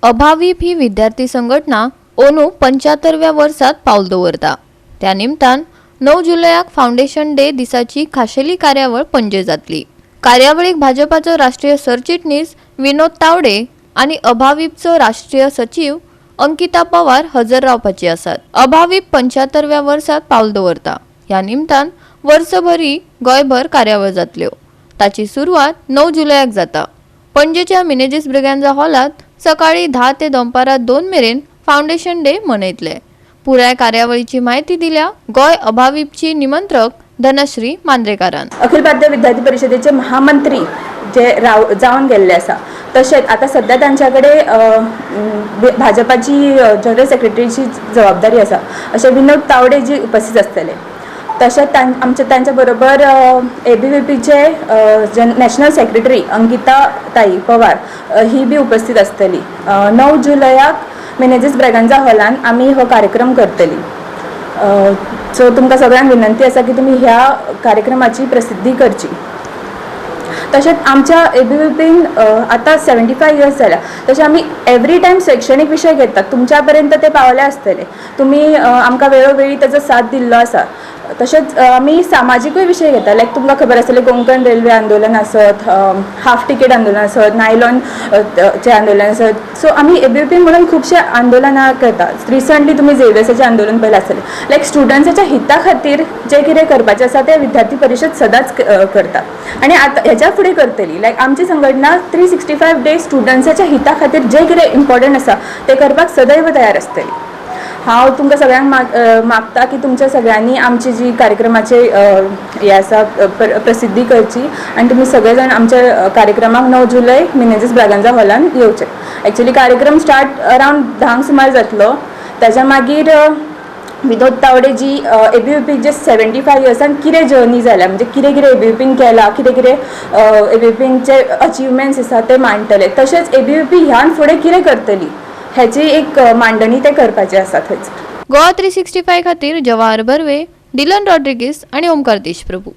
अभाविप ही विद्यार्थी संघटना अंदू 75व्या वर्सात पावल दवरता. त्या निमतान 9 जुलयाक फावंडेशन डे दिसाची खाशेली कार्यावळ पणजे जातली. कार्यावळीक भाजपाचो राष्ट्रीय सरचिटणीस विनोद तावडे आनी अभाविपचो राष्ट्रीय सचीव अंकिता पवार हजर रावपाची आसात. अभाविप 75व्या वर्सात पावल दवरता. ह्या निमतान वर्सभरी गोंयभर कार्यावळ जातल्यो. ताची सुरवात 9 जुलयाक जाता. पणजेच्या मिनेझीस ब्रिगांजा हॉलात सकाळी 10 ते दनपारां 2 मेरेन फावंडेशन डे मनयतले. पुराय कार्यावळीची म्हायती दिल्या गोंय अभाविपची निमंत्रक धनश्री मांद्रेकारान. अखिल भारतीय विद्यार्थी परिशदेचे महामंत्री जे राव जावन गेल्ले आसा, तशेंच आतां सद्या तांच्या कडेन भाजपाची जनरल सेक्रेटरीची जबाबदारी आसा, अशे विनोद तावडे जी उपस्थित आसतले. तशेंच आमच्या तांच्या बरोबर एबीवीपीचे नॅशनल सेक्रेटरी अंकिता ताई पवार ही बी उपस्थित आसतली. 9 जुलयाक मिनेझीस ब्रेगांजा हॉलान आमी हो कार्यक्रम करतली. सो तुमकां सगळ्यांक विनंती आसा की तुमी ह्या कार्यक्रमाची प्रसिद्धी करची. तशेंच आमच्या एबीवीपीन आतां 75 इयर्स जाल्या, तशें आमी एवरी टायम शैक्षणीक विशय घेतात. तुमच्या पर्यंत ते पावले आसतले. तुमी आमकां वेळोवेळी ताजो साथ दिल्लो आसा. तशेंच आमी सामाजिकूय विशय घेता. लायक तुमकां खबर आसतलें, कोंकण रेल्वे आंदोलन आसत, हाफ तिकेट आंदोलन आसत, नायलॉन चे आंदोलन आसत. सो आमी एबीवीपी म्हणून खुबशे आंदोलनां करतात. रिसंटली तुमी झेवियर्साचें आंदोलन पळयलें आसतलें. लायक स्टुडंट्साच्या हिता खातीर जें कितें करपाचें आसा तें विद्यार्थी परिशद सदांच करता आनी आतां हेच्या फुडें करतली. लायक आमची संघटना 365 डेज स्टुडंट्साच्या हिता खातीर जें कितें इम्पॉर्टंट आसा तें करपाक सदैव तयार आसतली. हांव तुमकां सगळ्यांक मागता की तुमच्या सगळ्यांनी आमची जी कार्यक्रमाचे हे आसा प्रसिद्धी करची आनी तुमी सगळे जाण आमच्या कार्यक्रमाक 9 जुलय मिनेझीस ब्रागांजा हॉलान येवचे. एक्चुली कार्यक्रम स्टार्ट अरावंड 10क सुमार जातलो. ताच्या मागीर विनोद तावडे जी एबीवीपीचे 75 इयर्सान कितें जर्नी जाल्या, म्हणजे कितें कितें एबीवीपीन केलां, कितें कितें एबीवीपीनचे अचिवमेंट्स आसा ते मांडटले. तशेंच एबीवीपी ह्यान फुडें कितें करतली हेची एक मांडणी ते करपाची आसा थंयच. गोवा 365 खातीर जवाहर बर्वे, डिलन रॉड्रिगीस आणि ओमकार देशप्रभू.